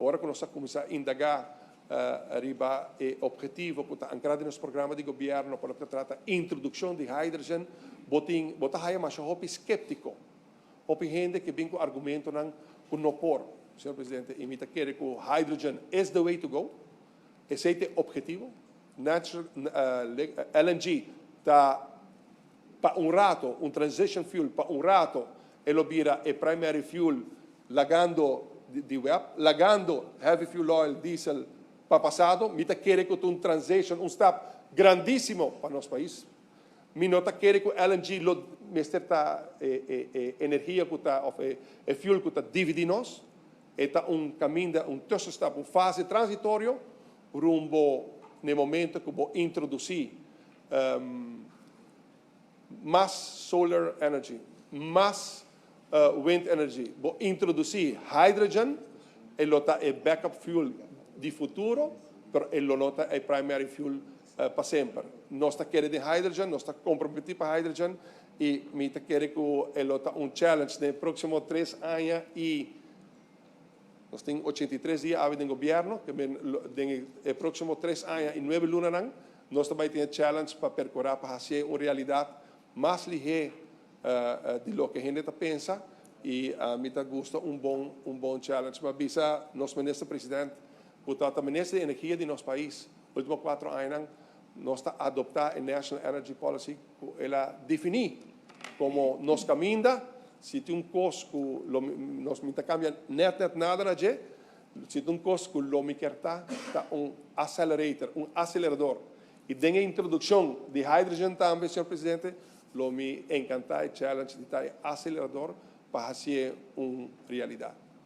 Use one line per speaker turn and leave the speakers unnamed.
Ora ku nos a kuminsá indagá riba e obhetivo ku ta ankrá den nos programa di gobièrnu pa loke ta trata introdukshon di hydrogen, bo tin bo ta haya masha hopi sképtiko, hopi hende ke bin ku argumentonan ku no por. Señor Presidente, i mi ta kere ku hydrogen is the way to go. Esei ta e obhetivo. Natural LNG ta pa un rato un transition fuel, pa un rato e lo bira e primary fuel lagando di web, lagando heavy fuel oil, diesel pa pasado. Mi ta kere ku ta un transition, un stap grandísimo pa nos pais. Mi no ta kere ku LNG lo mester ta e energia ku ta òf e fuel ku ta dividí nos. E ta un kaminda, un tussenstap, un fase transitorio rumbo na e momento ku bo introdusí mas solar energy, mas wind energy, bo introdusí hydrogen, e lo ta e backup fuel di futuro, pero e lo no ta e primary fuel pa semper. Nos ta kere den hydrogen, nos ta komprometí pa hydrogen i mi ta kere ku e lo ta un challenge den e próksimo 3 aña i nos tin 83 dia awe den gobièrnu, ke men den e próksimo 3 aña i 9 lunanan, nos ta bai tin e challenge pa perkurá pa hasié un realidat mas lihé di loke hende ta pensa i mi ta gusta un bon challenge. Ma bisa nos minister president, ku ta minister di energia di nos pais, último 4 añanan, nos ta adoptá e National Energy Policy ku el a definí komo nos kaminda. Si tin un kos ku lo nos mi ta kambia net net nada na dje, si tin un kos ku lo mi ke ta, ta un accelerator, un aselerador. I den e introdukshon di hydrogen tambe, señor presidente, lo mi enkantá e challenge di ta aselerador pa hasi un realidat.